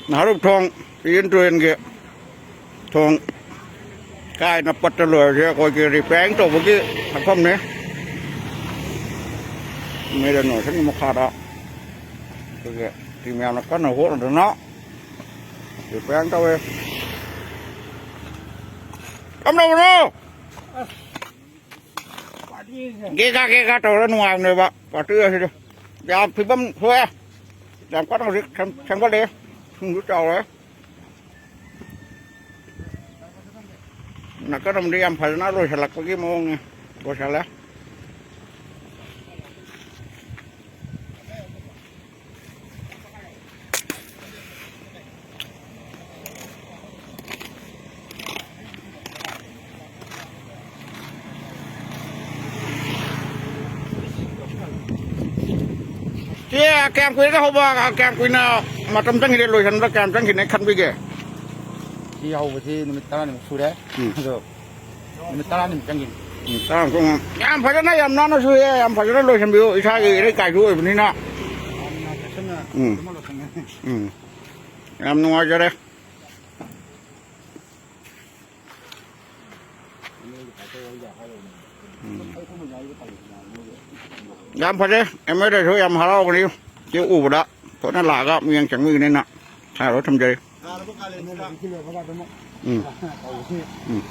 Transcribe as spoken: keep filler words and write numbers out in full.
ꯅꯍꯥꯔꯨꯞ ꯊꯣꯡ, ꯏꯔꯤꯟ ꯇꯨꯔꯦꯜꯒꯤ ꯊꯣꯡ ꯀꯥꯏꯅ ꯄꯠꯇ ꯂꯣꯏꯔꯁꯦ ꯑꯩꯈꯣꯏꯒꯤ ꯔꯤꯄꯦꯌꯥꯔꯤꯡ ꯇꯧꯕꯒꯤ ꯃꯐꯝꯅꯤ꯫ ꯃꯦꯔꯦꯟ ꯅꯣꯁꯟꯒꯤ ꯃꯈꯥꯗ ꯑꯩꯈꯣꯏꯒꯤ ꯇꯤꯝ ꯌꯥꯝꯅ ꯀꯟꯅ ꯍꯣꯠꯅꯗꯅ ꯔꯤꯄꯦꯌꯥꯔꯤꯡ ꯇꯧꯋꯦ꯫ ꯀꯝꯗꯧꯕꯅꯣ? ꯒꯦꯒꯥ ꯒꯦꯒꯥ ꯇꯧꯔ ꯅꯨꯡꯉꯥꯏꯕꯅꯦꯕ ꯄꯥꯔꯇꯤ ꯑꯁꯤꯗꯤ꯫ ꯌꯥꯝ ꯐꯤꯕꯝ ꯊꯣꯛꯑꯦ꯫ ꯌꯥꯝ ꯀꯟꯅ ꯍꯧꯖꯤꯛ ꯁꯦꯝ-, ꯁꯦꯝꯒꯠꯂꯦ꯫ ꯏꯁꯤꯡꯁꯨ ꯆꯥꯎꯔꯦ꯫ ꯅꯥꯀꯟ ꯑꯃꯗꯤ ꯌꯥꯝ ꯐꯖꯅ ꯂꯣꯏꯁꯤꯜꯂꯛꯄꯒꯤ ꯃꯑꯣꯡꯅꯤ꯫ ꯂꯣꯏꯁꯤꯜꯂꯦ꯫ ꯁꯤ ꯀꯌꯥꯝ ꯀꯨꯏꯔꯒꯦ ꯍꯧꯕ? ꯀꯌꯥꯝ ꯀꯨꯏꯅ ꯃꯇꯝ ꯆꯪꯈꯤꯒꯦ ꯂꯣꯏꯁꯤꯟꯕꯗ? ꯀꯌꯥꯝ ꯆꯪꯈꯤꯅꯤ ꯈꯟꯕꯤꯒꯦ? ꯁꯤ ꯍꯧꯕꯁꯤ ꯅꯨꯃꯤꯠ ꯇꯔꯥꯅꯤꯃꯨꯛ ꯁꯨꯔꯦ꯫ ꯎꯝ꯫ ꯑꯗꯣ ꯅꯨꯃꯤꯠ ꯇꯔꯥꯅꯤꯃꯨꯛ ꯆꯪꯈꯤꯅꯤ꯫ ꯎꯝ, ꯇꯔꯥꯃꯨꯛ ꯆꯪꯉꯦ꯫ ꯌꯥꯝ ꯐꯖꯅ, ꯌꯥꯝ ꯅꯥꯟꯅ ꯁꯨꯏꯌꯦ꯫ ꯌꯥꯝ ꯐꯖꯅ ꯂꯣꯏꯁꯤꯟꯕꯤꯌꯨ꯫ ꯏꯁꯥꯒꯤ ꯏꯔꯩꯀꯥꯏꯁꯨ ꯑꯣꯏꯕꯅꯤꯅ꯫ ꯌꯥꯝꯅ ꯆꯦꯛꯁꯤꯟꯅ ꯎꯝ꯫ ꯑꯗꯨꯃꯛ ꯂꯣꯏꯁꯤꯟꯒꯅꯤ꯫ ꯎꯝ꯫ ꯌꯥꯝ ꯅꯨꯡꯉꯥꯏꯖꯔꯦ꯫ ꯎꯝ꯫ ꯌꯥꯝ ꯐꯔꯦ, ꯑꯦꯝ ꯑꯦꯜ ꯑꯦꯁꯨ ꯌꯥꯝ ꯍꯔꯥꯎꯒꯅꯤ꯫ ꯁꯤ ꯎꯕꯗ ꯊꯣꯏꯅ ꯂꯥꯛꯑꯒ ꯃꯤꯠꯌꯦꯡ ꯆꯪꯕꯤꯒꯅꯤꯅ ꯍꯥꯏꯔ ꯊꯝꯖꯔꯤ꯫ ꯎꯝ꯫ ꯎꯝ꯫